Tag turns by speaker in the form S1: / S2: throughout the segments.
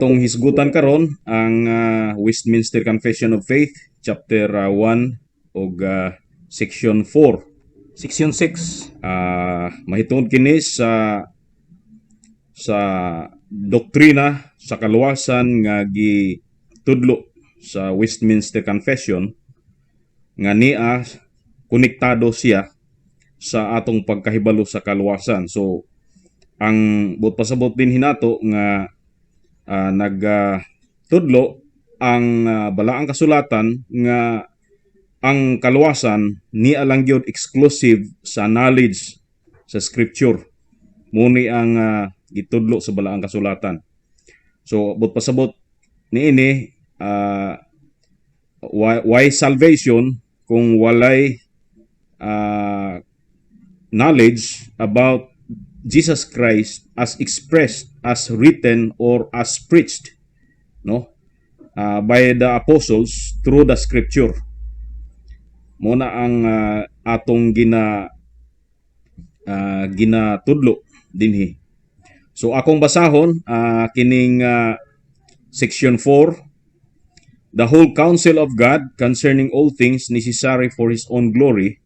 S1: Atong hisgutan karon ang Westminster Confession of Faith, chapter 1 ug section 4. Section 6, mahitungod kini sa doktrina sa kaluwasan nga gitudlo sa Westminster Confession nga niya konektado siya sa atong pagkahibalo sa kaluwasan. So ang buot pasabot dinhi nato nga nagtudlo ang balaang kasulatan nga ang kaluwasan niya lang gyud exclusive sa knowledge sa scripture. Mao ni ang gitudlo sa balaang kasulatan. So buot pasabot niini, why salvation kung walay knowledge about Jesus Christ as expressed, as written, or as preached, no, by the apostles through the scripture? Mao na ang atong ginatudlo dinhi. So akong basahon kining section 4: "The whole counsel of God concerning all things necessary for his own glory,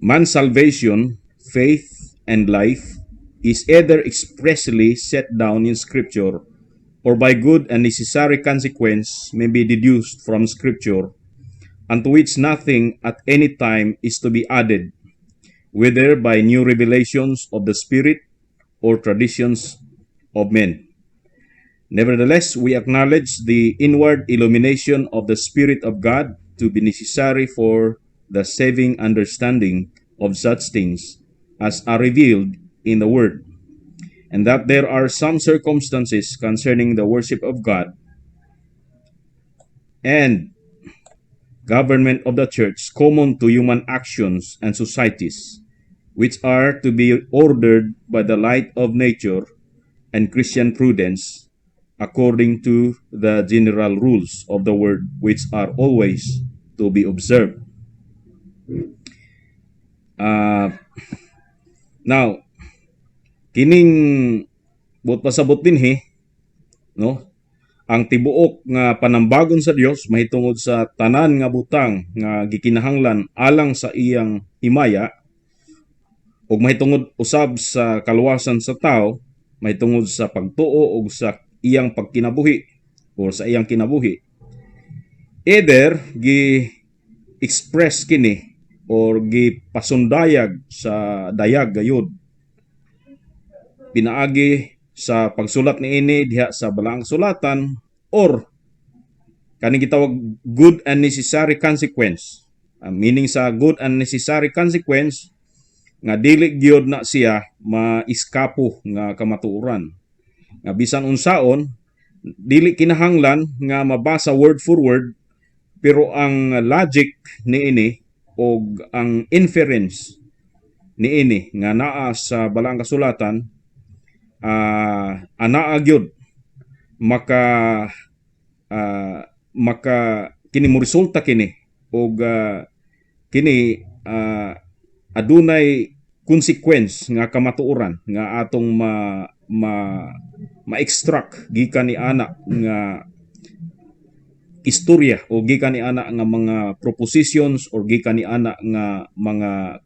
S1: man's salvation, faith, and life, is either expressly set down in Scripture or by good and necessary consequence may be deduced from Scripture, unto which nothing at any time is to be added, whether by new revelations of the Spirit or traditions of men. Nevertheless, we acknowledge the inward illumination of the Spirit of God to be necessary for the saving understanding of such things as are revealed in the Word, and that there are some circumstances concerning the worship of God and government of the church common to human actions and societies, which are to be ordered by the light of nature and Christian prudence according to the general rules of the Word, which are always to be observed." Now, kining buot pasabot dinhi, no? Ang tibuok nga panambagon sa Dios mahitungod sa tanan nga butang nga gikinahanglan alang sa iyang himaya ug mahitungod usab sa kaluwasan sa tao, mahitungod sa pagtuo ug sa iyang pagkinabuhi o sa iyang kinabuhi. Either gi express kini or gipasundayag sa dayag gayud pinaagi sa pagsulat niini diha sa balaang sulatan or kaning gitawag good and necessary consequence. Meaning sa good and necessary consequence nga dili gyud na siya maiskapo nga kamatuoran. Nga bisan unsaon, dili kinahanglan nga mabasa word for word, pero ang logic niini og ang inference niini nga naa sa balaang kasulatan, anaa gyud maka kini mo resulta kini og kini adunay consequence nga kamatuoran nga atong ma ma ma-extract gikan ni ana nga istorya o gikan ni ana nga mga propositions or gikan ni ana nga mga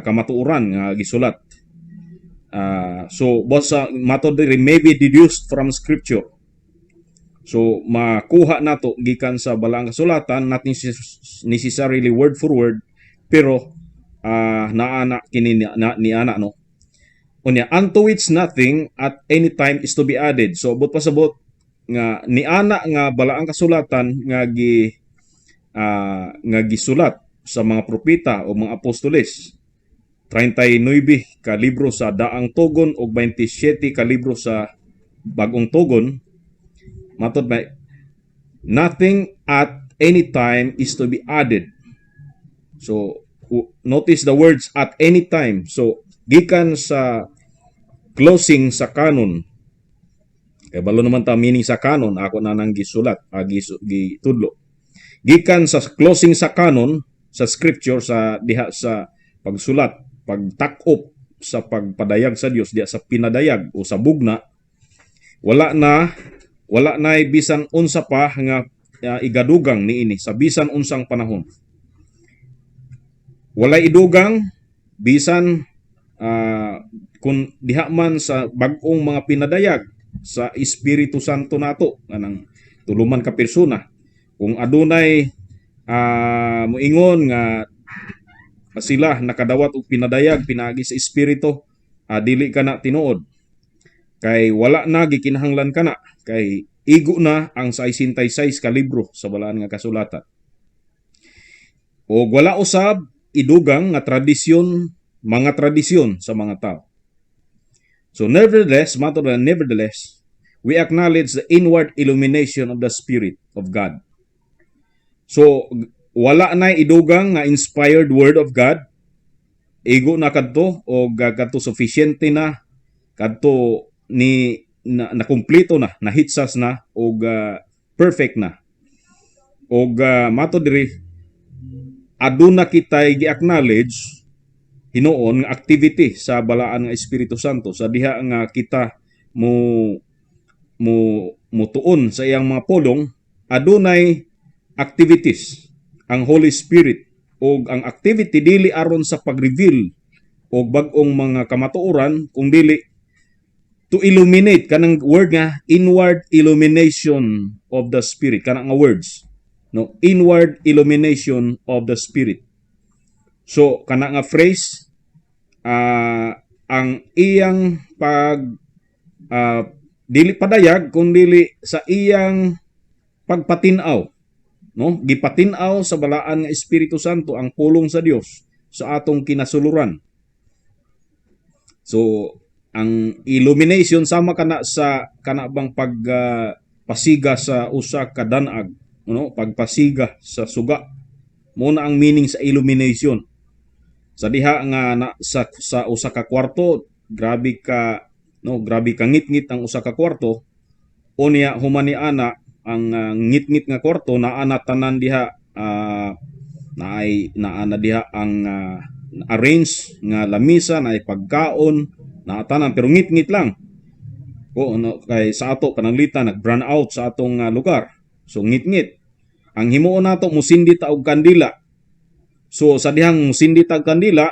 S1: kamatuoran nga gisulat. So basta matod diri, may be deduced from scripture. So makuha nato gikan sa balaang kasulatan, not necessarily word for word, pero naa na kini na, ni ana, no? Unya, unto which nothing at any time is to be added. So buot pasabot nga niana nga balaang kasulatan nga gisulat sa mga propeta o mga apostoles, 39 ka libro sa Daang Tugon ug 27 ka libro sa Bagong Tugon, matod may nothing at any time is to be added. So notice the words "at any time". So gikan sa closing sa canon, kay balo naman ta meaning sa canon, ako na nang gisulat, gitudlo. Gikan sa closing sa canon sa scripture, sa diha sa pagsulat, pagtakop sa pagpadayag sa Dios diya sa pinadayag o sa bugna, wala na bisan unsa pa nga igadugang niini sa bisan unsang panahon. Walay idugang bisan kung diha man sa bag-ong mga pinadayag sa Espiritu Santo nato, kanang tuluman ka persona. Kung adunay moingon nga sila nakadawat og pinadayag pinaagi sa Espiritu, dili kana tinuod kay wala na gikinahanglan kana kay igo na ang 66 ka libro sa Balaan nga Kasulatan. O wala usab idugang nga tradisyon, mga tradisyon sa mga tao. So nevertheless, mato na, nevertheless, we acknowledge the inward illumination of the Spirit of God. So wala na idugang nga inspired word of God. Igo na kadto o kadto sufficiente na kadto ni na kumpleto na, nahitsas na og perfect na. Og mato diri, aduna kitay gi-acknowledge hinuon nga activity sa Balaan nga Espiritu Santo sa diha nga kita mo mo mutuon sa iyang mga pulong. Adunay activities ang Holy Spirit og ang activity dili aron sa pag-reveal og bag-ong mga kamatuoran kung dili to illuminate, kanang word nga inward illumination of the Spirit, kana nga words, no? Inward illumination of the Spirit. So kana nga phrase, ang iyang pag dili padayag kung dili sa iyang pagpatin-aw, no? Gipatin-aw sa Balaan nga Espiritu Santo ang pulong sa Dios sa atong kinasuluran. So ang illumination sama kana sa kana bang pag pasiga sa usa ka danag, no? Pagpasiga sa suga mo na ang meaning sa illumination. Sa diha nga na, sa usa ka kwarto, grabe ka, no? Grabe ka ngit-ngit ang usa ka kwarto. Unya human ni ana ang ngit-ngit nga kwarto, naa na tanan diha, naay naa na diha ang arrange nga lamisa, naay pagkaon, naa tanan, pero ngit-ngit lang o, no? Kay sa ato pananglitan nag brown out sa atong lugar, so ngit-ngit. Ang himuon nato, musindi ta og kandila. So sa dihang musindi ta og kandila,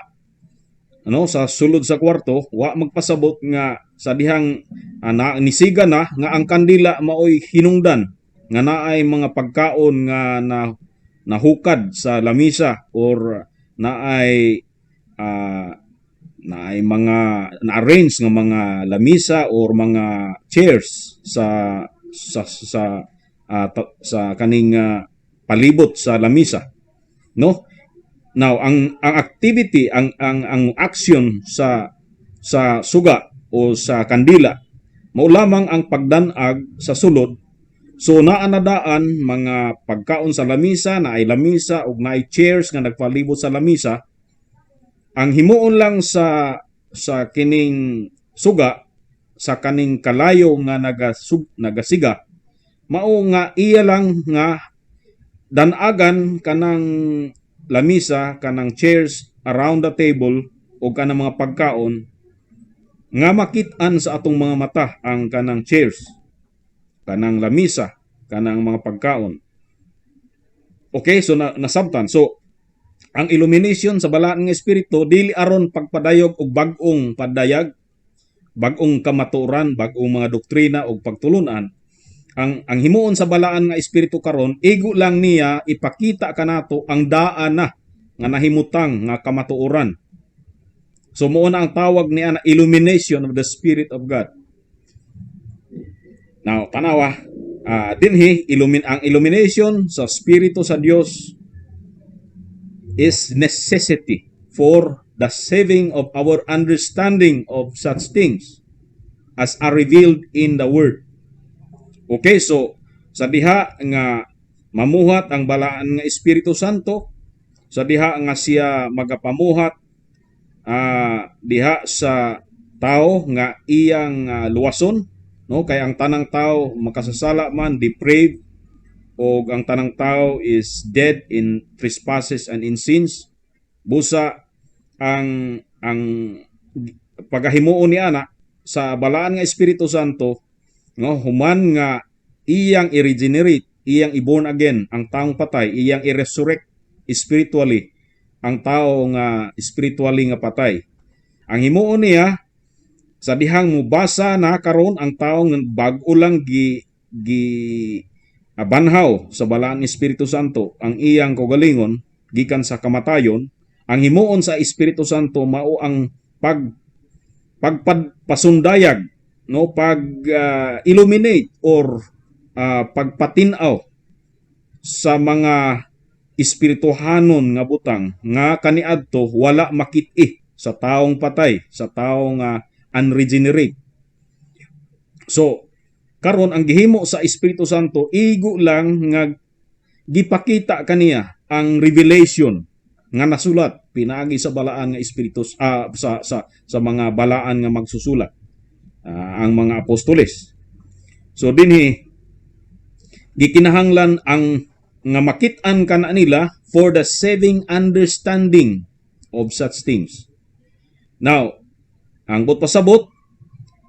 S1: ano, sa sulod sa kwarto, wa magpasabot nga sa dihang na, nisiga na nga ang kandila maoy hinungdan nga naay mga pagkaon nga na nahukad sa lamisa or naay mga na-arrange nga mga lamisa or mga chairs sa kaning palibot sa lamisa, no? Now ang activity, ang action sa suga o sa kandila mao lamang ang pagdanag sa sulod. So naa na daan mga pagkaon sa lamisa, naay lamisa ug naay chairs nga nagpalibot sa lamisa. Ang himuon lang sa kining suga, sa kaning kalayo nga nagasiga, mao nga iya lang nga danagan kanang lamisa, kanang chairs around the table o kanang mga pagkaon nga makit-an sa atong mga mata ang kanang chairs, kanang lamisa, kanang mga pagkaon. Okay, so na, nasabtan. So ang illumination sa Balaan nga Espiritu dili aron pagpadayog og bag-ong padayag, bag-ong kamatuoran, bag-ong mga doktrina og pagtulunan. Ang himuon sa Balaan nga Espiritu karon, igo lang niya ipakita kanato ang daan na nga nahimutang nga kamatuoran. So mao na ang tawag niya na illumination of the Spirit of God. Now, tanawa, dinhi ang illumination sa Espiritu sa Dios is necessity for the saving of our understanding of such things as are revealed in the Word. Okay, so sa diha nga mamuhat ang Balaan nga Espiritu Santo, sa diha nga siya magapamuhat diha sa tao nga iyang luwason, no? Kay ang tanang tao makasasala man, depraved, og ang tanang tao is dead in trespasses and in sins. Busa ang pagahimuon ni ana sa Balaan nga Espiritu Santo, no, human nga iyang i-regenerate, iyang i-born again ang taong patay, iyang i-resurrect spiritually ang tao nga spiritually nga patay. Ang himuon niya sa dihang mubasa na karon ang taong bag-o lang gi gi banhaw sa Balaan Espiritu Santo ang iyang kaugalingon gikan sa kamatayon, ang himuon sa Espiritu Santo mao ang pagpasundayag, no, pag illuminate or pagpatin-aw sa mga espirituhanon nga butang nga kaniadto wala makit-i sa taong patay, sa taong unregenerate. So karon, ang gihimo sa Espiritu Santo, igo lang nga gipakita kaniya ang revelation nga nasulat pinaagi sa Balaan nga Espiritu, sa mga balaan nga magsusulat, ang mga apostoles. So dinhi gikinahanglan ang nga makit-an kana nila for the saving understanding of such things. Now, ang buot pasabot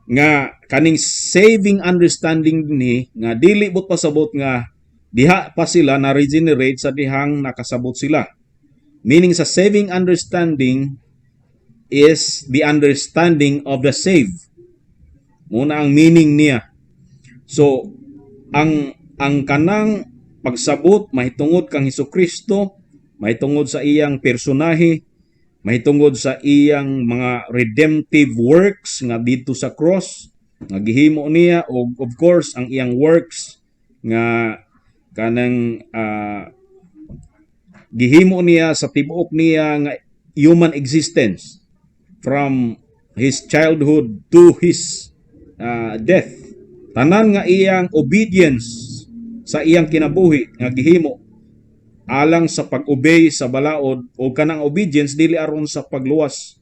S1: nga kaning saving understanding ni nga dili buot pasabot nga diha pa sila na regenerate sa dihang nakasabot sila. Meaning sa saving understanding is the understanding of the saved. Mao na ang meaning niya. So, ang kanang pagsabot mahitungod kang Hesukristo, mahitungod sa iyang personahe, mahitungod sa iyang mga redemptive works nga didto sa cross nga gihimo niya, og of course ang iyang works nga kanang gihimo niya sa tibuok niya nga human existence from his childhood to his death, tanan nga iyang obedience sa iyang kinabuhi nga gihimo alang sa pag-obey sa balaod, o kanang obedience dili aron sa pagluwas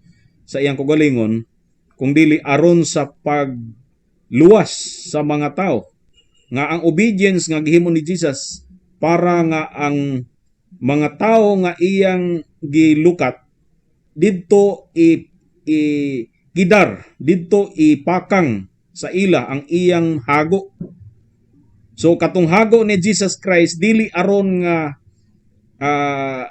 S1: sa iyang kaugalingon kung dili aron sa pagluwas sa mga tao, nga ang obedience nga gihimo ni Jesus para nga ang mga tao nga iyang gilukat didto i gidar didto, ipakang sa ila ang iyang hago. So katong hago ni Jesus Christ, dili aron nga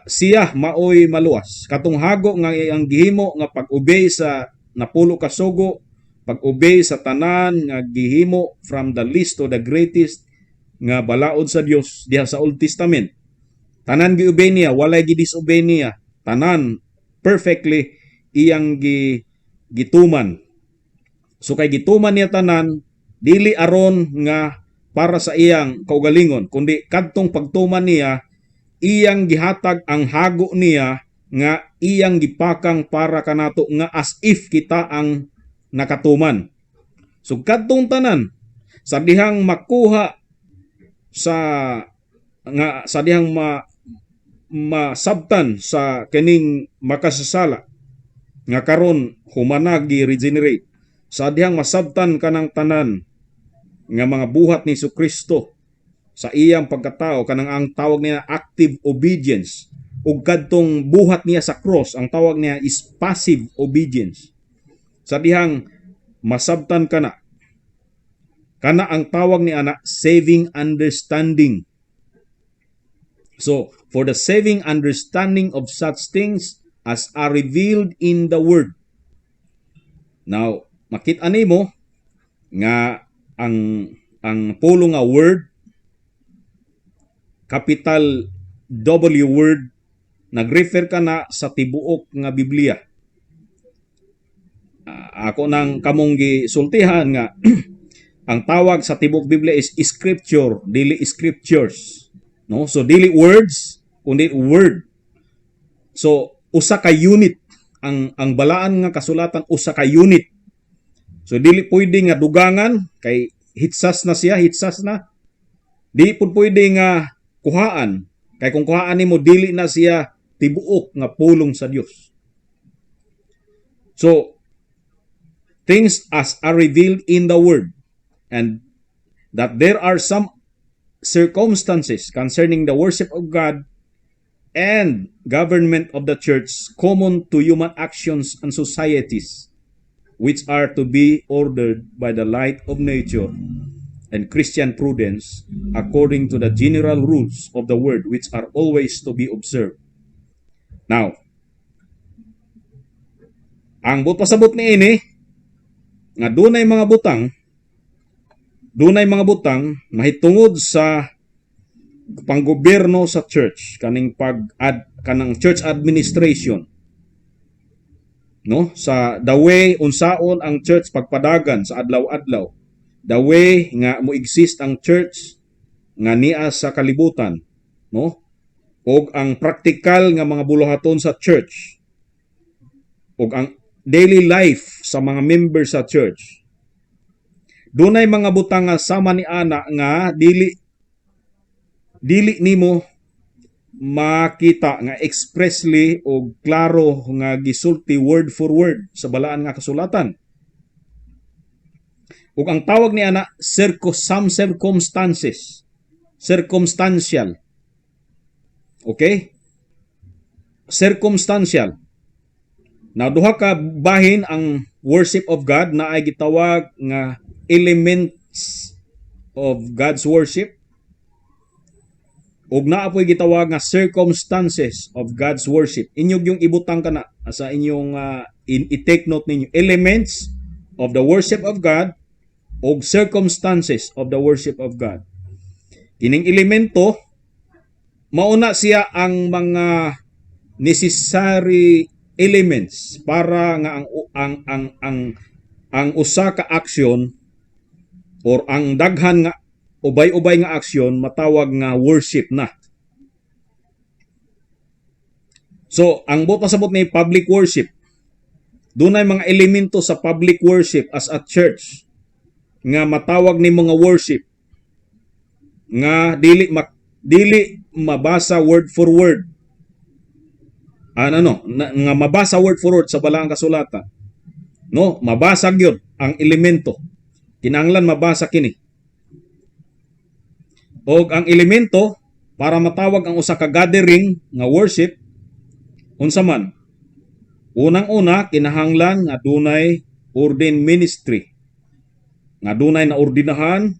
S1: siya maoy maluwas. Katong hago nga iyang gihimo nga pag-obey sa napulo ka sugo, pag-obey sa tanan nga gihimo from the least to the greatest nga balaod sa Dios diha sa Old Testament. Tanan gi-obey niya, walay gi-disobey niya. Tanan perfectly iyang gituman. So kay gituman niya tanan, dili aron nga para sa iyang kaugalingon, kundi kadtong pagtuman niya, iyang gihatag ang hago niya nga iyang gipakang para kanato nga as if kita ang nakatuman. So kadtong tanan sa dihang makuha sa nga sa dihang masabtan sa kining makasasala nga karon humana gi-regenerate, sa dihang masabtan kanang tanan nga mga buhat ni Kristo sa iyang pagkatao, kanang ang tawag niya active obedience, ug kadtong buhat niya sa cross, ang tawag niya is passive obedience, sa dihang masabtan kana kana ang tawag ni ana saving understanding. So for the saving understanding of such things as are revealed in the Word. Now, makita nimo nga ang pulong nga Word, capital W Word, nag-refer ka na sa tibuok nga Biblia. Ako nang kamong gisultihan nga ang tawag sa tibuok Biblia is scripture, dili scriptures. No? So dili words, kundi word. So usa ka unit ang Balaan nga Kasulatan, usa ka unit. So dili pwede nga dugangan kay hitsas na siya, hitsas na. Di pud pwede nga kuhaan kay kung kuhaan nimo, dili na siya tibuok nga pulong sa Dios. So things as are revealed in the Word, and that there are some circumstances concerning the worship of God and government of the church common to human actions and societies. which are to be ordered by the light of nature and Christian prudence according to the general rules of the word which are always to be observed. Now, ang buot pasabot ni ini nga dunay mga butang mahitungod sa panggobyerno sa church, kaning pag ad, kanang church administration, no, sa the way unsaon ang church pagpadagan sa adlaw-adlaw, the way nga mo exist ang church nga niya sa kalibutan, no, og ang practical nga mga buluhaton sa church ug ang daily life sa mga members sa church. Dunay mga butang nga sama ni ana nga dili nimo makita nga expressly o klaro nga gisulti word for word sa balaan nga kasulatan. Ug ang tawag ni ana some circumstances, circumstantial. Okay? Circumstantial. Now, duha ka bahin ang worship of God na ay gitawag nga elements of God's worship ug naa po'y gitawag nga circumstances of God's worship. Inyog yung ibutang kana sa inyong i-take note ninyo: elements of the worship of God ug circumstances of the worship of God. Kining elemento, mauna siya ang mga necessary elements para nga ang usa ka action or ang daghan nga ubay-ubay nga aksyon matawag nga worship na. So, ang buot pasabot ni public worship, dunay mga elemento sa public worship as a church nga matawag ni mga worship nga dili mabasa word for word, ano, no, nga mabasa word for word sa balaang kasulatan, no? Mabasa gyud ang elemento, kinahanglan mabasa kini. Og ang elemento para matawag ang usa ka gathering nga worship, unsa man? Unang-una, kinahanglan nga dunay ordained ministry, nga dunay na ordinahan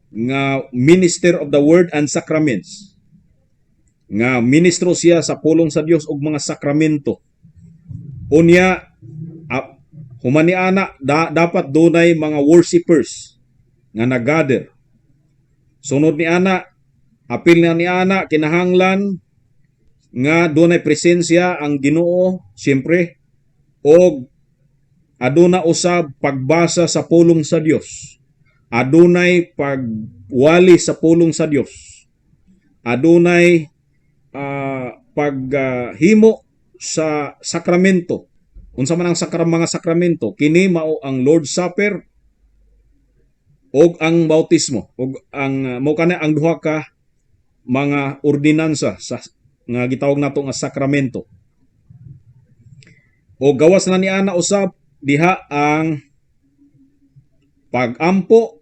S1: nga minister of the word and sacraments, nga ministro siya sa pulong sa Dios ug mga sakramento. Unya, human ni ana, dapat dunay mga worshipers nga nag-gather. Sunod ni ana, apil na ni ana, kinahanglan nga dunay presensya ang Ginoo, siyempre, og aduna usab pagbasa sa pulong sa Dios. Adunay pagwali sa pulong sa Dios. Adunay paghimo sa sakramento. Unsa man ang mga sakramento? Kini mao ang Lord's Supper og ang bautismo ug ang mo kana ang duha ka mga ordinansa sa nga gitawag nato nga sakramento. O gawas na ni ana usab diha ang pagampo,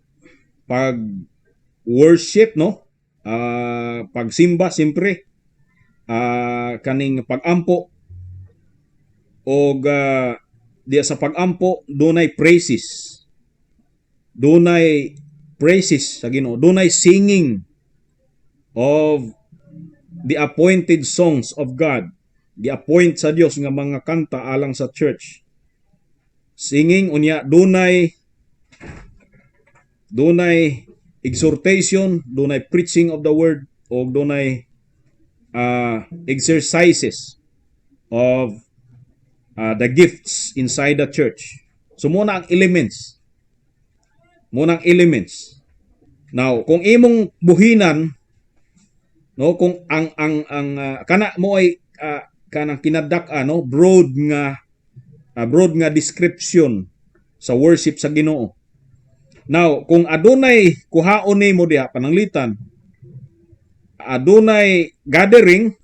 S1: pag worship, no? Pagsimba siyempre, kaning pagampo og diya sa pagampo dunay praises. Dunay praises sa Ginoo, dunay singing of the appointed songs of God. Gi-appoint sa Dios nga mga kanta alang sa church. Singing, unya dunay exhortation, dunay preaching of the word og dunay exercises of the gifts inside the church. So mao na ang elements. Mao na ang elements. Now, kung imong buhinan, no, kung ang kana mo ay kanang kinadak ano broad nga description sa worship sa Ginoo. Now, kung adunay kuhaon nimo diha, pananglitan adunay gathering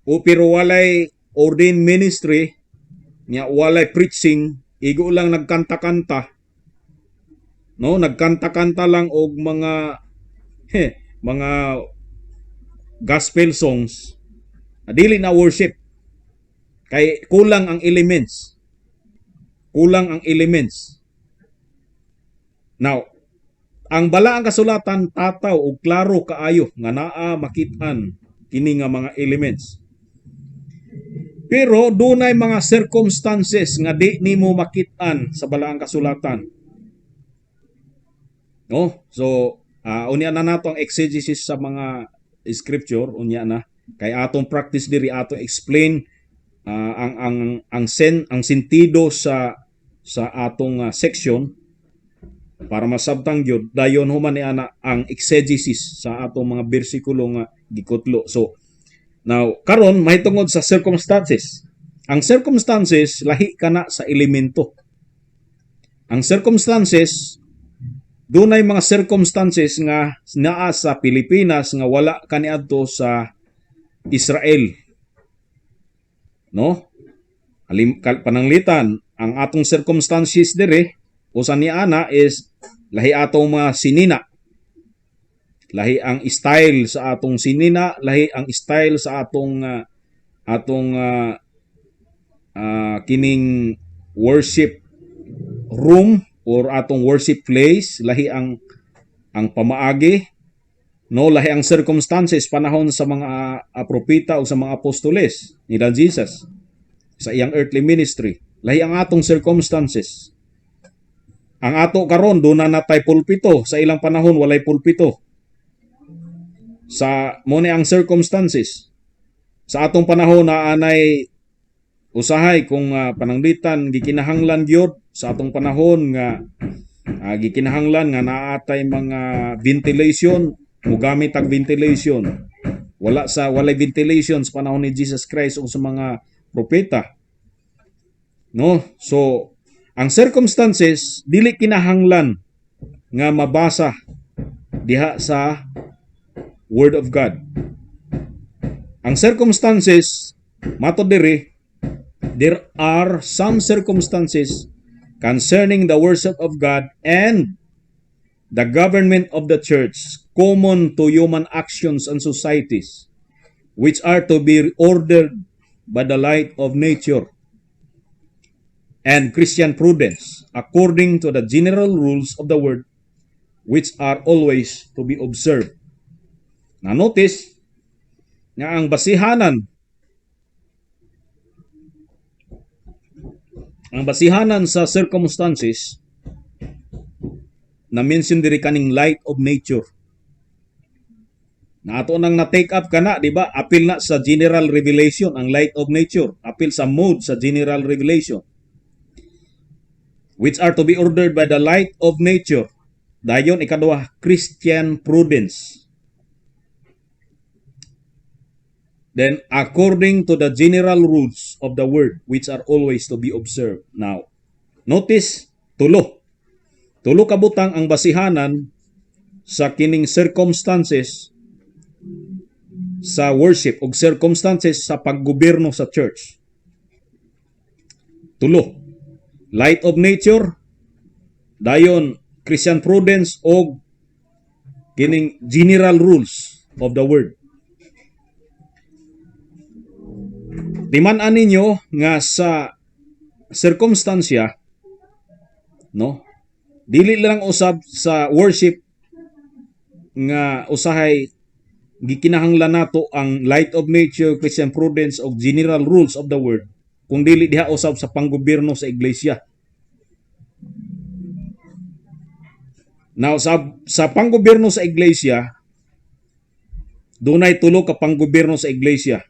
S1: o pero walay ordained ministry nya, walay preaching, igo lang nagkanta-kanta, no, nagkanta-kanta lang og mga gospel songs, dili na worship kay kulang ang elements. Kulang ang elements. Now, ang Balaang Kasulatan tataw og klaro kaayo nga naa makit-an kini nga mga elements. Pero dunay mga circumstances nga di nimo makit-an sa Balaang Kasulatan. No? So, unya na nato ang exegesis sa mga scripture, unya na kay atong practice diri, atong explain ang sentido sa atong section para masabtang gyud. Dayon human ni ana ang exegesis sa atong mga bersikulo nga gikutlo. So now, karon mahitungod sa circumstances. Ang circumstances, lahi kana sa elemento. Ang circumstances, dunay mga circumstances nga naa sa Pilipinas nga wala kaniadto sa Israel, no? Pananglitan ang atong circumstances dire o sa niana is lahi atong mga sinina, lahi ang style sa atong sinina, lahi ang style sa atong kining worship room or atong worship place, lahi ang pamaagi, no? Lahi ang circumstances panahon sa mga propeta o sa mga apostoles ni Jesus sa iyang earthly ministry. Lahi ang atong circumstances. Ang ato karon, duna na tay pulpito. Sa ilang panahon, walay pulpito. Sa mo ni ang circumstances. Sa atong panahon na anay usahay kung pananglitan gikinahanglan gyud sa atong panahon nga gikinahanglan nga naatay mga ventilation, mugamit ang ventilation. Wala sa walay ventilation sa panahon ni Jesus Christ o sa mga propeta, no? So ang circumstances, dili kinahanglan nga mabasa diha sa Word of God. Ang circumstances, matod diri, there are some circumstances concerning the worship of God and the government of the church common to human actions and societies, which are to be ordered by the light of nature and Christian prudence according to the general rules of the word, which are always to be observed. Na notice nga ang basihanan sa circumstances na mention diri kaning light of nature. Na ato nang na-take up kana, di ba? Apil na sa general revelation ang light of nature. Apil sa mode sa general revelation, which are to be ordered by the light of nature. Dayon ikaduha, Christian prudence. Then according to the general rules of the word, which are always to be observed. Now, notice tulo. Tulo ka butang ang basihanan sa kining circumstances sa worship o circumstances sa paggobyerno sa church. Tulo. Light of nature, dayon Christian prudence og kining general rules of the word. Timan-an ninyo nga sa sirkumstansya, no, dili lang usab sa worship nga usahay gikinahanglan nato ang light of nature, Christian prudence og general rules of the word, kung dili diha usab sa panggobyerno sa iglesia. Now, sa panggobyerno sa iglesia, dunay tulo ka panggobyerno sa iglesia.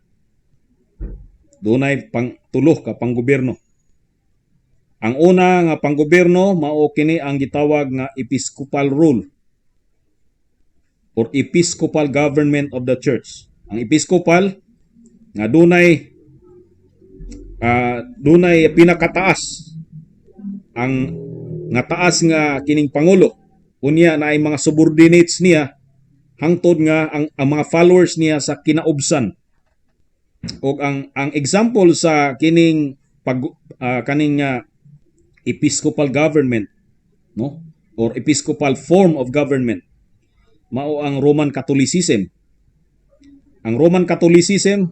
S1: Dunay pang tulo ka panggobyerno. Ang una nga panggobyerno mao kini ang gitawag nga episcopal rule or episcopal government of the church. Ang episcopal nga dunay pinakataas ang nga taas nga kining pangulo, unya naay mga subordinates niya hangtod nga ang mga followers niya sa kinaubsan. Og ang example sa kining pag kaning episcopal government, no, or episcopal form of government, mao ang Roman Catholicism. Ang Roman Catholicism,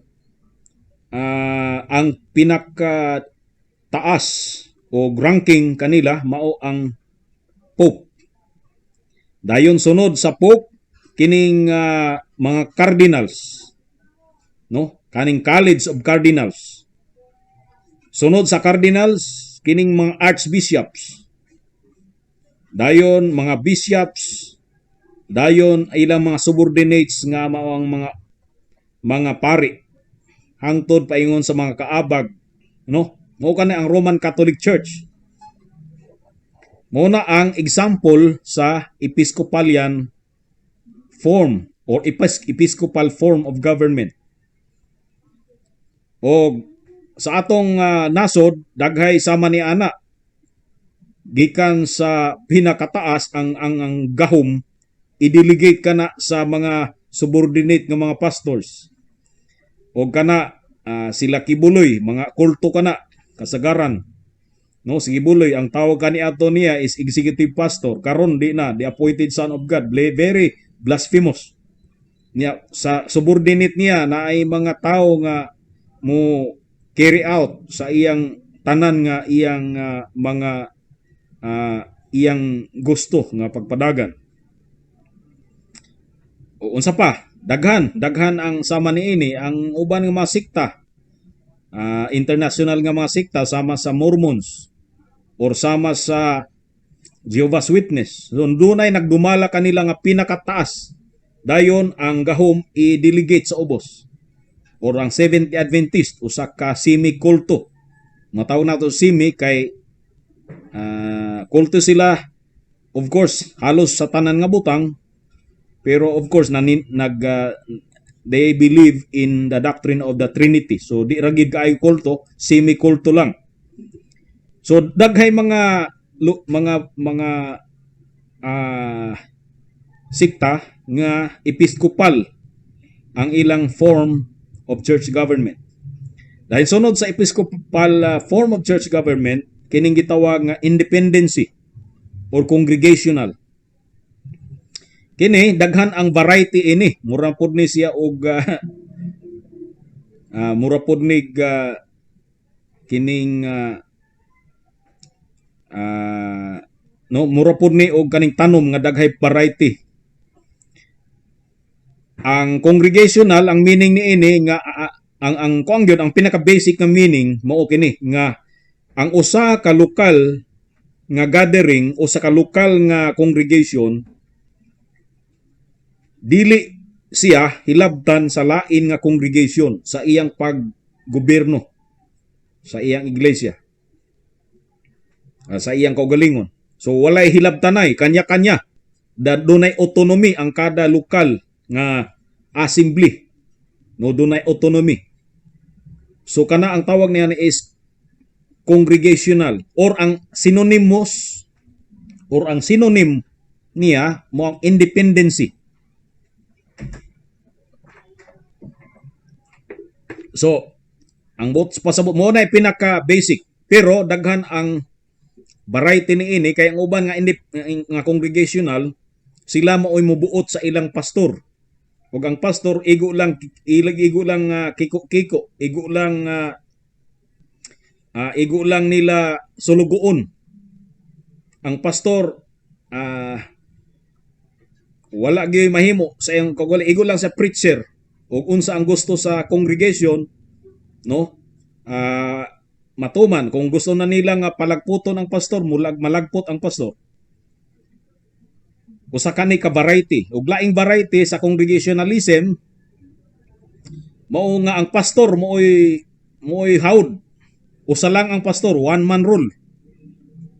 S1: ang pinaka taas O ranking kanila mao ang Pope. Dayon sunod sa Pope kining mga cardinals, no? Kaning College of Cardinals. Sunod sa cardinals kining mga archbishops. Dayon mga bishops, dayon ilang mga subordinates nga mao ang mga pari hangtod paingon sa mga kaabag, no? Mao kani ang Roman Catholic Church. Mao na ang example sa Episcopalian form or episcopal form of government. O sa atong nasod, daghay sama ni ana, gikan sa pinakataas ang gahom, i-delegate kana sa mga subordinate nga mga pastors. O kana sila Quiboloy, mga kulto kana kasagaran, no? Si Quiboloy, ang tawag kani ato niya is executive pastor. Karon di na, the appointed son of God. Very blasphemous niya. Sa subordinate niya na ay mga tao nga mo carry out sa iyang tanan nga iyang mga iyang gusto nga pagpadagan. O, unsa pa, daghan daghan ang sama niini. Ang uban nga mga sikta, international nga mga sikta sama sa Mormons or sama sa Jehovah's Witness. So dunay nagdumala kanila nga pinakataas, dayon ang gahom i-delegate sa ubos. Or ang Seventh Adventist, usa ka semi kulto. Matawag nato semi kay kulto sila, of course, halos sa tanan nga butang, pero of course nanin, nag they believe in the doctrine of the Trinity. So di ra gid kaayo kulto, semi kulto lang. So daghay mga mga sikta nga episcopal ang ilang form of church government. Dahil sunod sa episcopal form of church government, kining gitawag nga independency or congregational. Kini daghan ang variety ini. Mura pod ni siya og mura pod ni kining no, mura pod ni og kaning tanom nga daghay variety. Ang congregational, ang meaning ni ini nga ang kuang gyud, ang pinaka basic nga meaning mao kini nga ang usa ka lokal nga gathering, usa ka lokal nga congregation, dili siya hilabtan sa lain nga congregation sa iyang paggobyerno sa iyang iglesia, sa iyang kaugalingon. So walay hilabtanay, kanya-kanya. Dunay autonomy ang kada lokal nga assembly. No, dunay autonomy. So kana ang tawag niya is congregational or ang synonymous or ang synonym niya mo ang independency. So, ang buot pasabot mo na pinaka basic, pero daghan ang variety ni ini kay ang uban nga nga congregational, sila maoy mobuot sa ilang pastor. Ug ang pastor igo lang ilag igo lang kiko-kiko, igo lang nila sulugoon. Ang pastor wala gyud mahimo sa iyang kagwali, igo lang sa preacher ug unsa ang gusto sa congregation, no, matuman. Kung gusto na nila nga palagputon ang pastor, mulag malagpot ang pastor. Usa kani ka variety. Ug laing variety sa congregationalism mao nga ang pastor mooy hawd. Usa lang ang pastor, one man rule.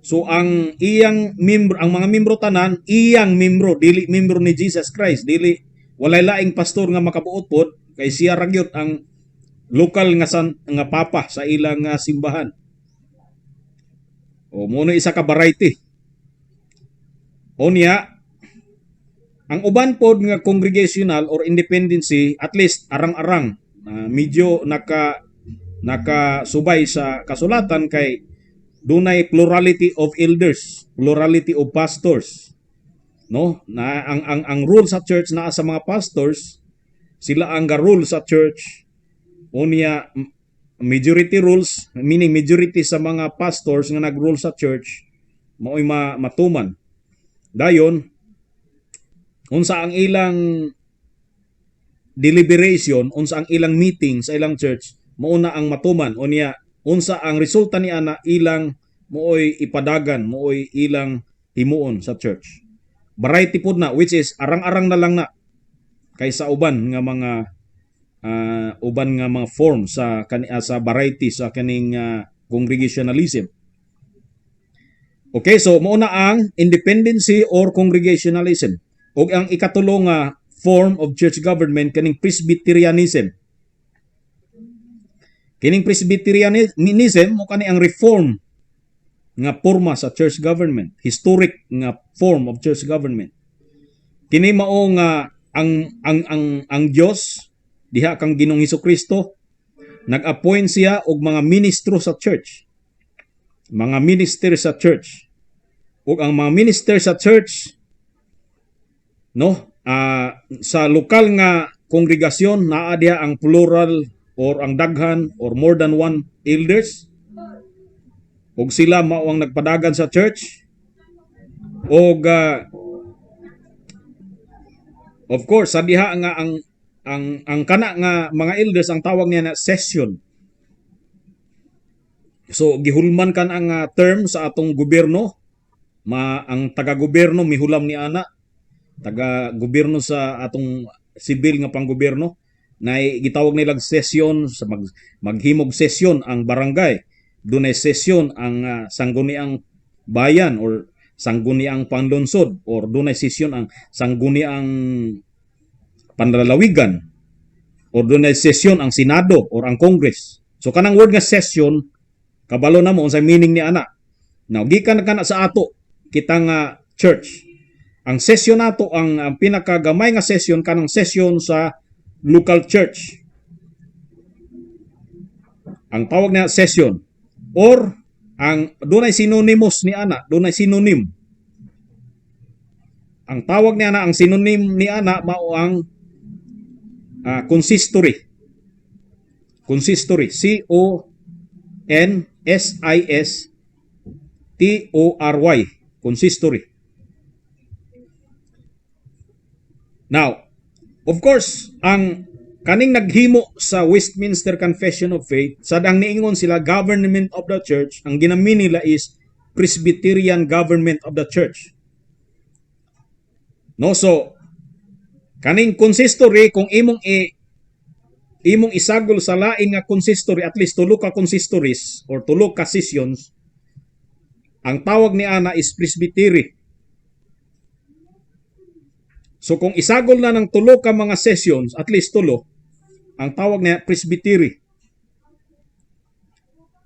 S1: So ang iyang membro, ang mga membro tanan iyang membro, dili membro ni Jesus Christ. Dili, walay laing pastor nga makabuot pod kay siya ra gyud ang lokal nga nga papa sa ilang simbahan. O mo na isa ka variety. Unya, ang uban pod nga congregational or independency, at least arang-arang medyo nakasubay sa kasulatan kay dunay plurality of elders, plurality of pastors. No? Na ang rule sa church naa sa mga pastors, sila ang ga-rule sa church. Unya Majority rules, meaning majority sa mga pastors nga nag-rule sa church mao'y matuman. Dayon unsa ang ilang deliberation, unsa ang ilang meeting sa ilang church, mao na ang matuman. Unya unsa ang resulta ni ana, ilang mooy ipadagan, mooy ilang himuon sa church. Variety pud na, which is arang-arang na lang na kaysa uban nga mga form sa variety sa kaning congregationalism. Okay, so mao na ang independency or congregationalism. Ug ang ikatulo nga form of church government, kaning Presbyterianism. Kining Presbyterianism mao kani ang reform nga porma sa church government, historic nga form of church government. Kini mao nga ang Dios diha kang Ginoong Kristo, nag-appoint siya og mga ministro sa church. Mga minister sa church. Ug ang mga minister sa church, no, sa lokal nga kongregasyon, naa diha ang plural or ang daghan or more than one elders, ug sila mao ang nagpadagan sa church. Og of course, sa diha nga ang kana nga mga elders, ang tawag niya na session. So gihulman kan ang term sa atong gobyerno, ma ang taga-gobyerno mihulam ni ana, taga-gobyerno sa atong sibil nga panggobyerno na gitawag nilang session sa maghimog sesyon ang barangay, dunay sesyon ang sangguniang bayan or sangguniang panlungsod, or dunay sesyon ang sangguniang panlalawigan, or dunay sesyon ang senado or ang Congress. So kanang word nga session, kabalo na mo unsay meaning ni ana. Now gikan kana sa ato kita nga church, ang session nato, ang pinakagamay nga session, kanang session sa local church, ang tawag na session, or ang dunay synonymous ni ana, dunay synonym. Ang tawag ni ana, ang synonym ni ana, mao ang consistory. Consistory, C O N S I S T O R Y, consistory. Now, of course, ang kaning naghimo sa Westminster Confession of Faith, sad ang niingon sila government of the church, ang ginamin nila is Presbyterian government of the church. No, so kaning consistory, kung imong isagol sa lain nga consistory, at least tulo ka consistories or tulo ka sessions, ang tawag ni ana is presbytery. So kung isagol na ng tulo ka mga sessions, at least tulo, ang tawag niya presbytery.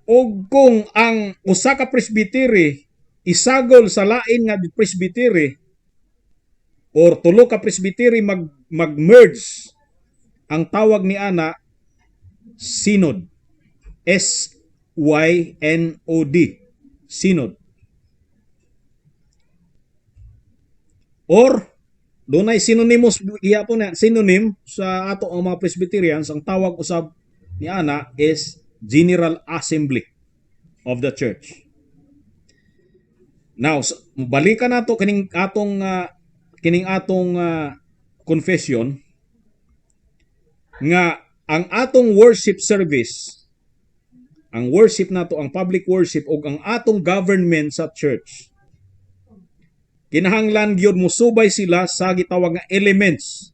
S1: O kung ang usa ka presbytery isagol sa lain nga presbytery or tulo ka presbytery mag-merge, ang tawag ni ana synod. S Y N O D. Synod. Or dunay synonymous gihapon na synonym sa ato ang mga Presbyterians, ang tawag usab ni ana is General Assembly of the Church. Now, balikan nato kining atong confession nga ang atong worship service, ang worship nato, ang public worship ug ang atong government sa church, kinahanglan gyud mosubay sila sa gitawag nga elements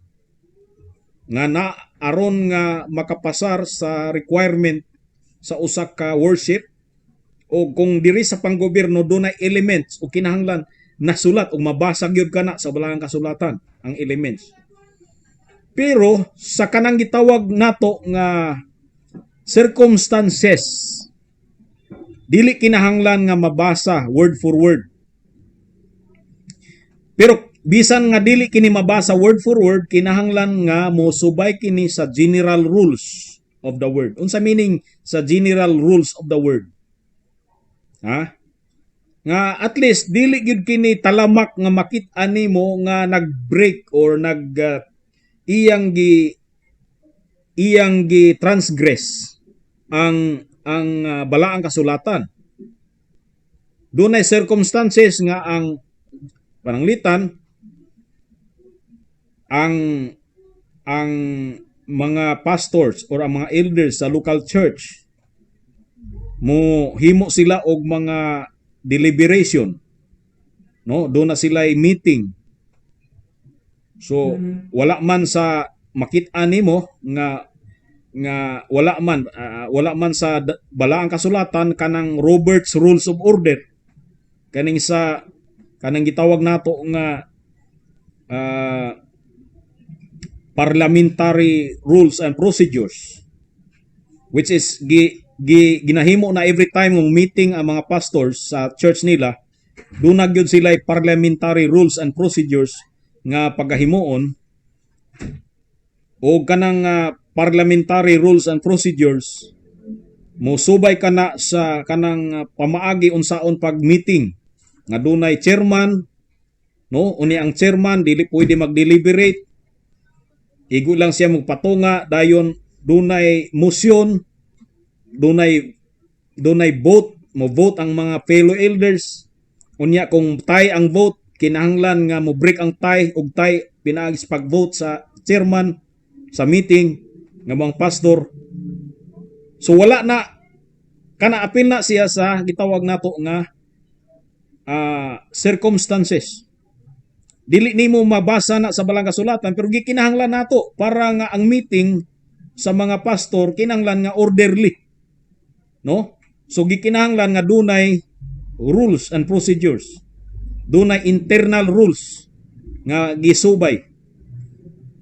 S1: nga na aron nga makapasar sa requirement sa usa ka worship, o kung diri sa panggobyerno dunay elements o kinahanglan nasulat ug mabasa gyud kana sa balaang kasulatan ang elements. Pero sa kanang gitawag nato nga circumstances, dili kinahanglan nga mabasa word for word. Pero bisan nga dili kini mabasa word for word, kinahanglan nga mosubay kini sa general rules of the word. Unsa meaning sa general rules of the word? Ha? Nga at least dili gyud kini talamak nga makit-an nimo nga nag-break or nag iyang gi transgress Ang balaang kasulatan. Dunay circumstances nga ang pananglitan ang mga pastors or ang mga elders sa local church, mo himo sila og mga deliberation, no? Duna sila meeting, so wala man sa makit-an nimo nga wala man sa balaang kasulatan kanang Robert's Rules of Order, kaning sa kanang gitawag nato nga parliamentary rules and procedures, which is gi ginahimo na every time ng meeting ang mga pastors sa church nila, duna gyud sila parliamentary rules and procedures nga pagahimuon. O kanang parliamentary rules and procedures, mosubay kana sa kanang pamaagi unsaon pag meeting nga dunay chairman, no? Unya ang chairman dili pwede mag-deliberate, igo lang siya magpatunga, dayon dunay motion, dunay vote, mo vote ang mga fellow elders. Unya kung tie ang vote, kinahanglan nga mo break ang tie og tie pinaagi sa pag-vote sa chairman sa meeting nga mga pastor. So wala na kana, apil na siya sa gitawag nato nga circumstances. Dili nimo mabasa na sa balang kasulatan, pero gikinahanglan nato para nga ang meeting sa mga pastor kinahanglan nga orderly, no? So gikinahanglan nga dunay rules and procedures, dunay internal rules nga gisubay.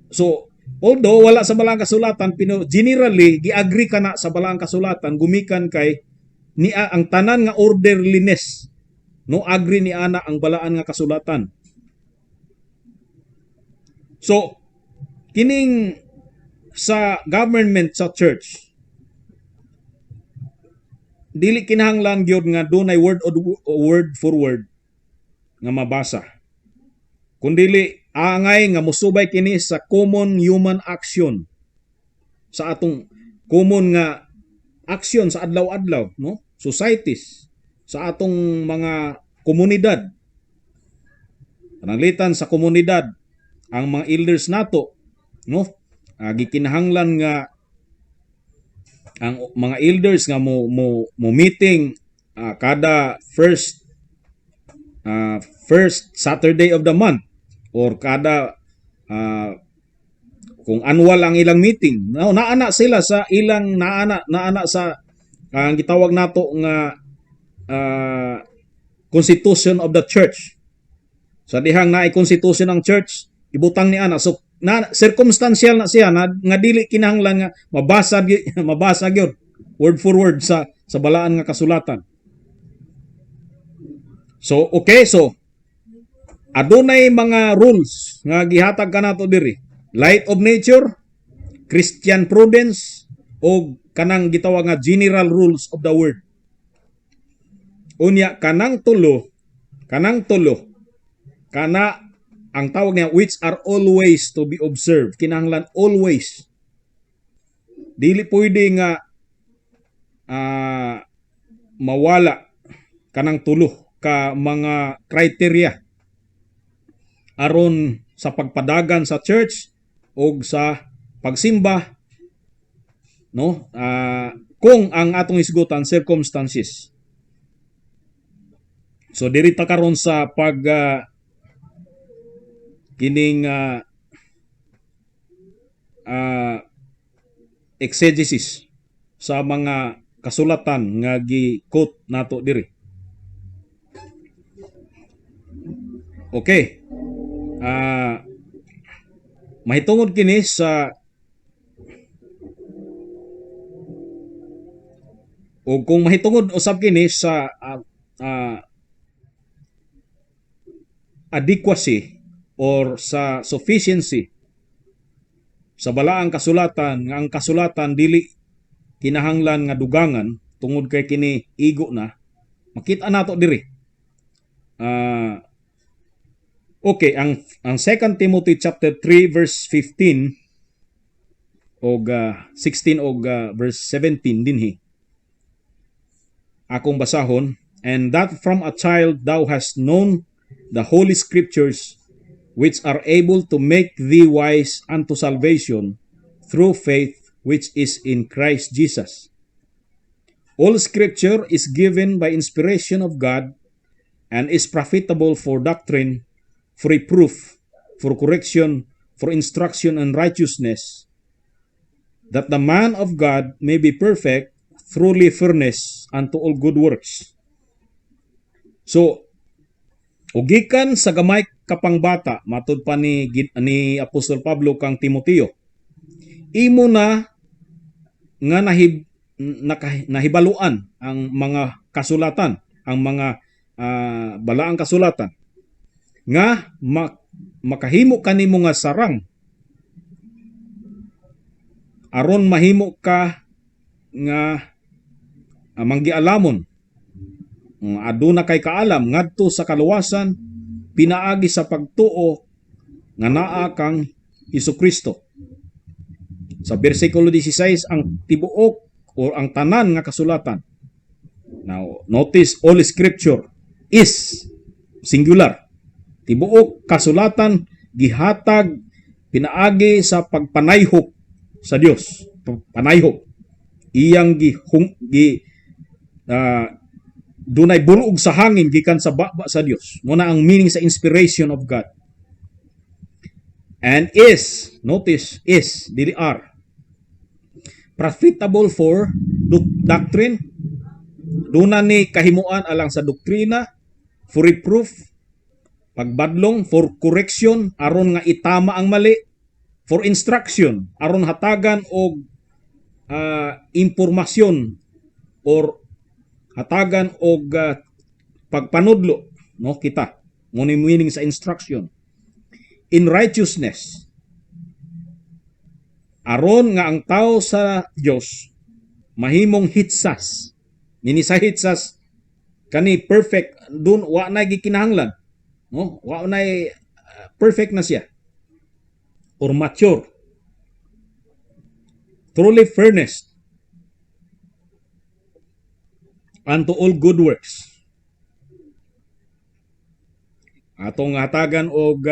S1: So although wala sa balang kasulatan, pero generally gi-agree kana sa balang kasulatan gumikan kay niya ang tanan nga orderliness, no? Agree ni ana ang balaan nga kasulatan. So kining sa government sa church, dili kinahanglan gyud nga dunay word o word for word nga mabasa, kundili angay nga mosubay kini sa common human action, sa atong common nga action sa adlaw-adlaw, no, societies, sa atong mga komunidad. Pananglitan sa komunidad, ang mga elders nato, no, gikinahanglan nga ang mga elders nga mo meeting kada first Saturday of the month or kada kung annual ang ilang meeting, no, naana sila sa ilang naana sa ang gitawag nato nga constitution of the church. Sa dihang naay constitution ng church, ibutang ni ana. So na circumstantial na siya na, nga dili kinahanglan nga mabasa gyud word for word sa balaan nga kasulatan. So okay, so adunay mga rules nga gihatag kanato diri: light of nature, Christian prudence, o kanang gitawag nga general rules of the word. Unya kanang tulo kana ang tawag niya which are always to be observed. Kinahanglan always, dili pwede nga mawala kanang tulo ka mga criteria aron sa pagpadagan sa church o sa pagsimba, no? Kung ang atong hisgutan circumstances. So diri ta karon sa pag kining exegesis sa mga kasulatan nga gi-quote nato diri. Okay. Mahitungod kini sa o kung mahitungod usab kini sa adequacy or sa sufficiency sa balaang kasulatan, nga ang kasulatan dili kinahanglan nga dugangan tungod kay kini igo na, makita nato diri. Okay, ang 2 Timothy chapter 3 verse 15. Og 16 og verse 17 dinhi. Akong basahon, "And that from a child thou hast known the holy scriptures, which are able to make thee wise unto salvation through faith which is in Christ Jesus. All scripture is given by inspiration of God and is profitable for doctrine, for reproof, for correction, for instruction in righteousness, that the man of God may be perfect, truly furnished unto all good works." So, ugikan sa gamay kapang bata, matud pa ni Apostol Pablo kang Timoteo, imo na nga nahibaluan ang mga kasulatan, ang mga balaang kasulatan nga makahimo kanimo nga sarang aron mahimo ka nga manggialamon, aduna kay kaalam ngadto sa kaluwasan pinaagi sa pagtuo nga naa kang Hesukristo. Sa bersikulo 16, ang tibuok o ang tanan nga kasulatan. Now, notice, all scripture is singular. Tibuok kasulatan gihatag pinaagi sa pagpanayhop sa Dios. Panayhop. Iyang gi dunay bulog sa hangin gikan sa baba sa Dios. Mao na ang meaning sa inspiration of God. And is, notice, is, dili are. Profitable for doctrine, duna ni kahimuan alang sa doktrina, for reproof, pagbadlong, for correction, aron nga itama ang mali, for instruction, aron hatagan og impormasyon or hatagan og pagpanudlo, no, kita. Mao ni meaning sa instruction. In righteousness, aron nga ang tao sa Dios mahimong hitsas. Nini sa hitsas kani perfect dun wa na gikinahanglan, no, wa na perfect na siya or mature, truly furnished unto all good works. Atong hatagan og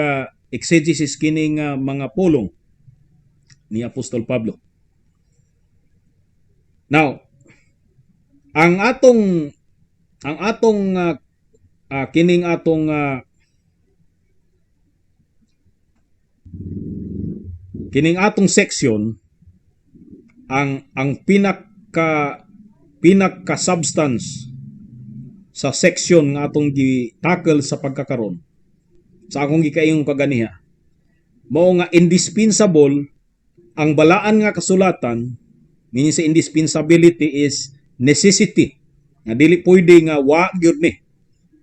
S1: exegesis kining mga pulong ni Apostol Pablo. Now, ang atong kining atong kining atong section, ang pinaka pinaka substance sa section nga atong gi-tackle sa pagkakaron sa akong gikaingon kaganiha mao nga indispensable ang balaan nga kasulatan. Meaning sa indispensability is necessity nga dili pwede nga wa gyud ni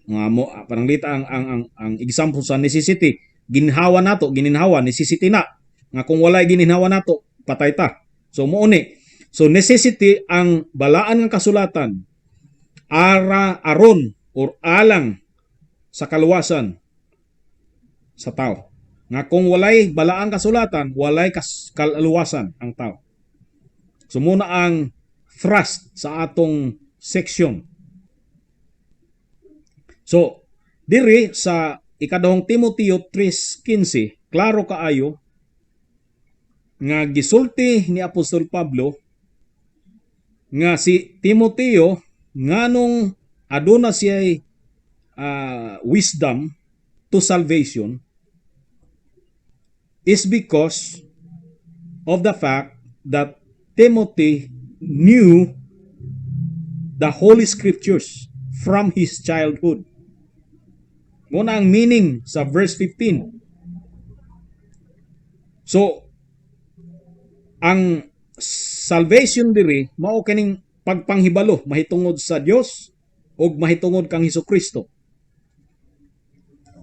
S1: nga mo. Pananglita ang example sa necessity, ginhawa nato, gininhawa, necessity na nga kung walay gininhawa nato, patay ta. So mo ni, so necessity ang balaan nga kasulatan ara aron or alang sa kaluwasan sa tao, nga kung walay balaang kasulatan, walay kaluwasan ang tao. So mao na ang thrust sa atong section. So diri sa Ikaduhang Timoteo 3:15, klaro kaayo nga gisulti ni Apostol Pablo nga si Timoteo, nganong aduna siya wisdom to salvation is because of the fact that Timothy knew the Holy Scriptures from his childhood. Mao na ang meaning sa verse 15. So, ang salvation diri mao kining pagpanghibalo mahitungod sa Dios ug mahitungod kang Hesus Kristo.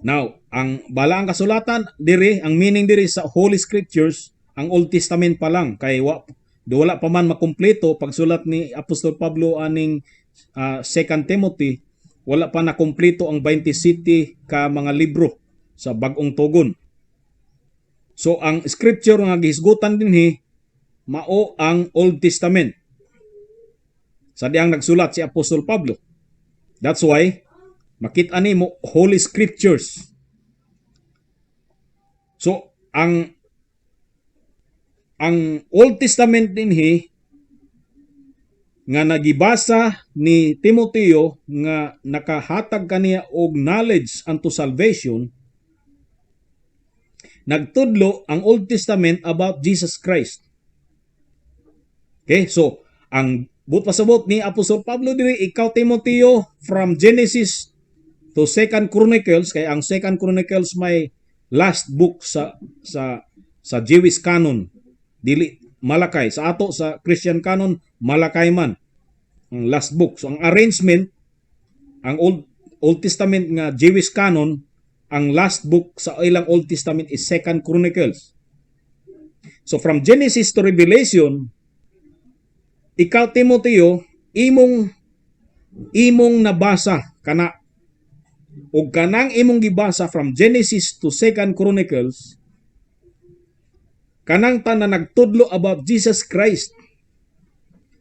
S1: Now, ang balaang kasulatan diri, ang meaning diri sa Holy Scriptures, ang Old Testament pa lang kay wa do wala pa man makumpleto pagsulat ni Apostol Pablo aning Second Timothy, wala pa nakumpleto ang 27 ka mga libro sa Bag-ong Tugon. So ang scripture nga gihisgutan dinhi mao ang Old Testament sa dihang nagsulat si Apostol Pablo. That's why makita nimo Holy Scriptures. So ang Old Testament dinhi nga nagibasa ni Timoteo nga nakahatag kaniya og knowledge unto salvation, nagtudlo ang Old Testament about Jesus Christ. Okay, so ang buot pasabot ni Apostol Pablo diri, ikaw Timoteo, from Genesis to Second Chronicles, kay ang Second Chronicles may last book sa Jewish canon, dili Malakay. Sa ato sa Christian canon, Malakay man ang last book. So ang arrangement, ang Old Testament nga Jewish canon, ang last book sa ilang Old Testament is Second Chronicles. So from Genesis to Revelation, ikaw Timoteo, imong nabasa kana, ug kanang imong gibasa from Genesis to Second Chronicles, kanang tanan nagtudlo about Jesus Christ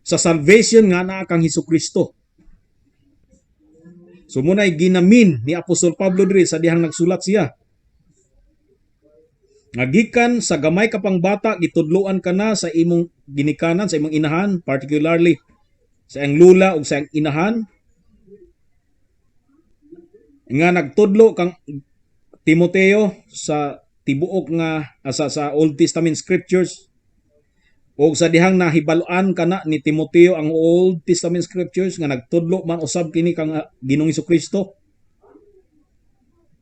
S1: sa salvation nga naa kang Hesus Kristo. So muna'y ginamin ni Apostol Pablo diri sa dihang nagsulat siya. Nga gikan sa gamay ka pang bata, gitudloan ka na sa imong ginikanan, sa imong inahan, particularly sa iyang lula ug sa iyang inahan, nga nagtudlo kang Timoteo sa tibuok nga sa Old Testament scriptures, o sa dihang nahibaluan kana ni Timoteo ang Old Testament scriptures nga nagtudlo man usab kini kang Ginoong Kristo.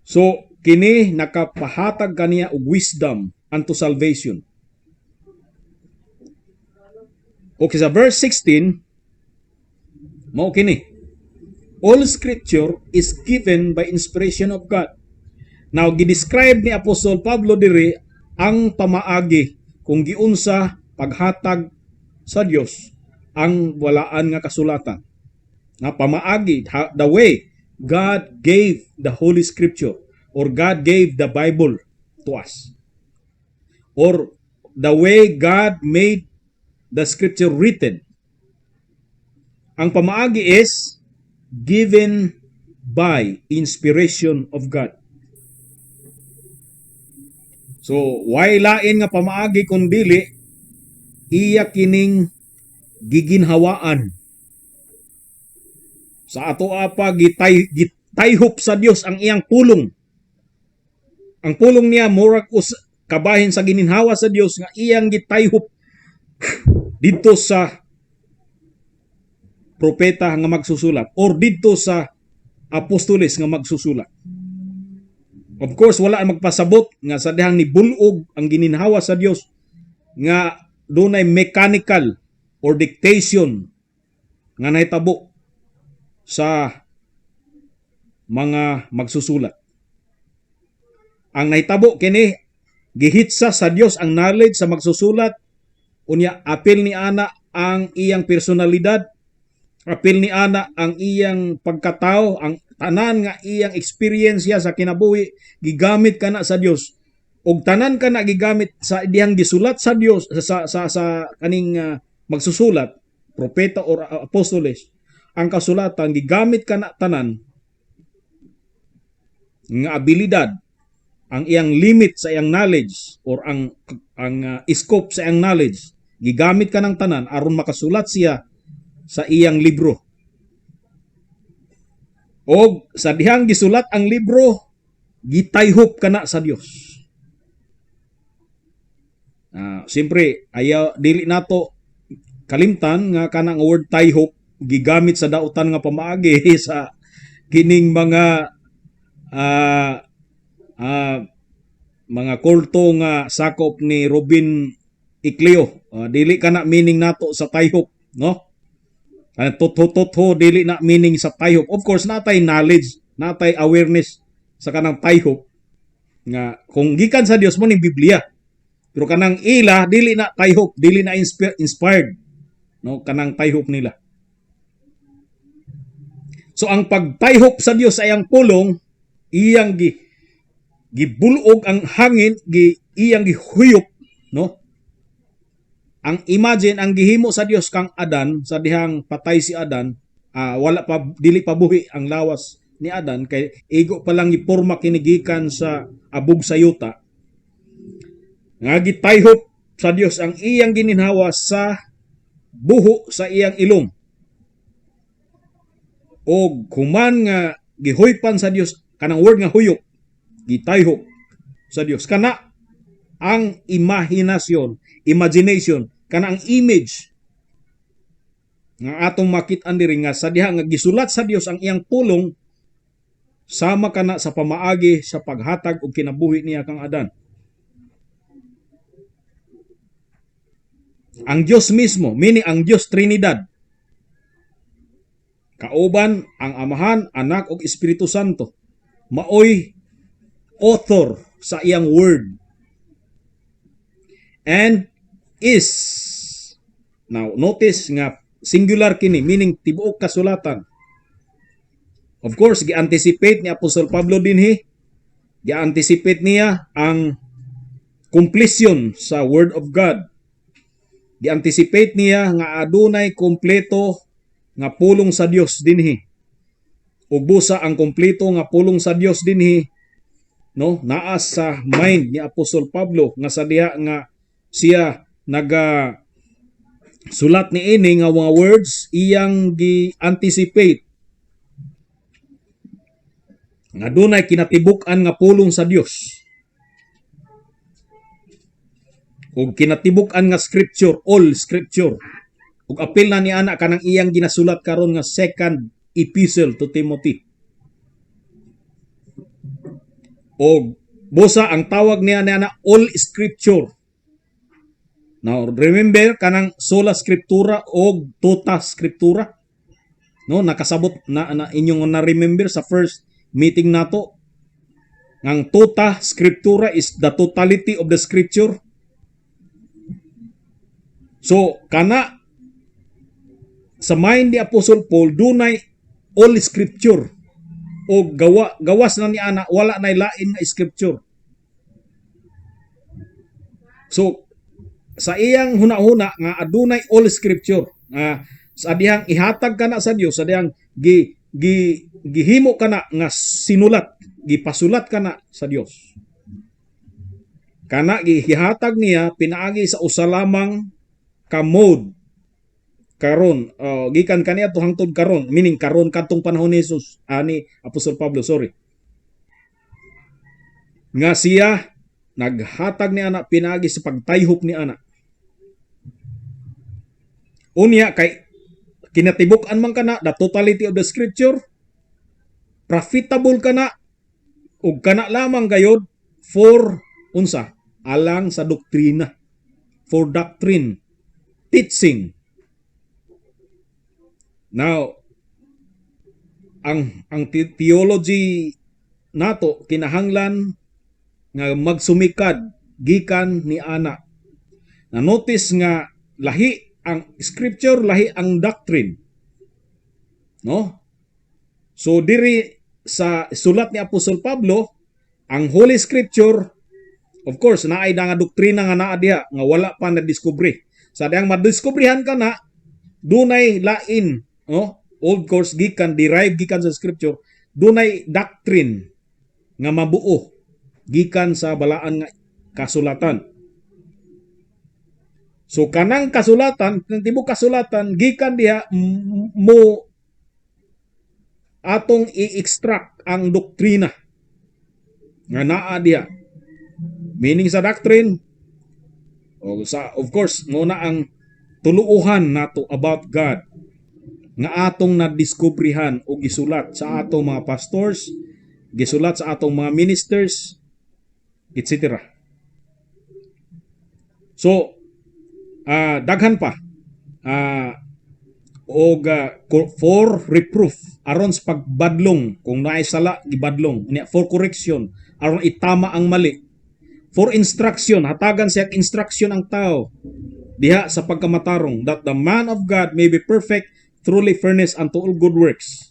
S1: So kini nakapahatag kaniya og wisdom unto salvation. Okay, sa verse 16 mao kini. All scripture is given by inspiration of God. Now, gidescribe ni Apostol Pablo diri ang pamaagi kung giunsa paghatag sa Dios ang balaan nga kasulatan. Nga pamaagi, the way God gave the Holy Scripture or God gave the Bible to us. Or the way God made the scripture written. Ang pamaagi is given by inspiration of God. So, why lain nga pamaagi kung dili iya kining giginhawaan sa ato apa, gitayhop sa Dios ang iyang pulong. Ang pulong niya murag us kabahin sa gininhawa sa Dios nga iyang gitayhop didto sa propeta nga magsusulat or didto sa apostoles nga magsusulat. Of course, wala ang magpasabot nga sa dihang ni bulog ang gininhawa sa Dios nga dunay mechanical or dictation nga nahitabo sa mga magsusulat. Ang nahitabo kini, gihitsa sa Dios ang knowledge sa magsusulat, unya apil ni ana ang iyang personalidad, apil ni ana ang iyang pagkatao, ang tanan nga iyang eksperyensya sa kinabuhi, gigamit kana sa Dios, ug tanan kana gigamit sa dihang gisulat sa Dios sa kaning magsusulat, propeta or apostoles, ang kasulatan, gigamit kana tanan nga abilidad, ang iyang limit sa iyang knowledge or ang scope sa iyang knowledge, gigamit kanang tanan aron makasulat siya sa iyang libro. Og sa dihang gisulat ang libro, gitayhop kana sa Dios. Siyempre, ayaw dili nato kalimtan nga kanang word tayhop gigamit sa dautan nga pamaagi sa kining mga kulto nga sakop ni Robin Icleo. Dili kana meaning nato sa tayhop, no? Totho-totho, dili na meaning sa tayhop. Of course, natay knowledge, natay awareness sa kanang tayhop nga kung gikan sa Dios mo ning Biblia. Pero kanang ila, dili na tayhop, dili na inspired, no, kanang tayhop nila. So ang pagtayhop sa Dios sa iyang pulong, iyang gibulog ang hangin, iyang gihuyop, no? Ang imagine ang gihimo sa Dios kang Adan sa dihang patay si Adan, wala pa, dili pa buhi ang lawas ni Adan kay igo pa lang giporma kini gikan sa abog sa yuta, nga gitayhop sa Dios ang iyang gininhawa sa buho sa iyang ilong. Og human nga gihuypan sa Dios, kanang word nga huyop, gitayhop sa Dios kana ang imahinasyon, imagination, kana ang image nga atong makit-an diri nga sa diha nga gisulat sa Dios ang iyang pulong sama kana sa pamaagi sa paghatag og kinabuhi niya kang Adan. Ang Dios mismo, meaning ang Dios Trinidad, kauban ang Amahan, Anak ug Espiritu Santo, maoy author sa iyang word. And is, now notice nga singular kini, meaning tibuok kasulatan. Of course, gi-anticipate ni Apostol Pablo dinhi, gi-anticipate niya ang completion sa Word of God. Gi-anticipate niya nga adunay kompleto nga pulong sa Dios dinhi. Ug busa ang kompleto nga pulong sa Dios dinhi, no, naa sa mind ni Apostol Pablo nga sa diha nga siya naga sulat ni ini nga mga words, iyang gi-anticipate nga dunay kinatibuk-an nga pulong sa Dios ug kinatibuk-an nga scripture, all scripture. Ug apil na ni ana kanang iyang ginasulat karon nga second epistle to Timothy. Og busa ang tawag niya ni ana all scripture. Now remember kanang sola scriptura og tota scriptura, no? Nakasabot na inyong na remember sa first meeting nato ang tota scriptura is the totality of the scripture. So kana sa mind ni Apostle Paul, dunay all scripture o gawa gawas na ni ana, wala nay lain nga scripture. So sa iyang huna-huna nga adunay all scripture nga sa dihang ihatag kana sa Dios, sa dihang gi gi gihimo kana nga sinulat, gipasulat kana sa Dios, kana gihatag niya pinaagi sa usa lamang ka mode karon, gikan kaniadto hangtod karon, meaning karon kadtong panahon ni Jesus, ani Apostol Pablo, sorry, nga siya naghatag ni ana pinaagi sa pagtayhop ni ana. Unya kay kinatibuk-an man kana, the totality of the scripture, profitable kana ug kana lamang gayod for unsa? Alang sa doktrina, for doctrine, teaching. Now ang theology nato kinahanglan nga magsumikad gikan ni ana. Na notice nga lahi ang scripture, lahi ang doctrine, no? So diri sa sulat ni Apostol Pablo, ang Holy Scripture, of course naay na nga doktrina nga naa diha nga wala pa na discover. Sa dihang madiskubrihan ka na, dunay lain, no? Of course gikan, derive gikan sa scripture, dunay doctrine nga mabuo gikan sa balaan nga kasulatan. So kanang kasulatan, kanang tibok kasulatan, gikan diha mo atong i-extract ang doktrina nga naa diha. Meaning sa doctrine o sa, of course, mo na ang tuluohan nato about God nga atong nadiskubrihan o gisulat sa atong mga pastors, gisulat sa atong mga ministers, etc. So, daghan pa. Og for reproof, aron sa pagbadlong kung naay sala, gibadlong niya. For correction, aron itama ang mali. For instruction, hatagan siya instruction ang tao diha sa pagkamatarong, that the man of God may be perfect, truly furnished unto all good works.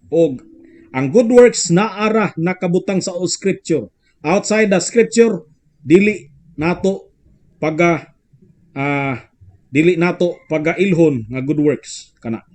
S1: Og ang good works naara nakabutang sa all scripture. Outside the scripture, dili nato pag Dili nato pagailhon nga good works kana.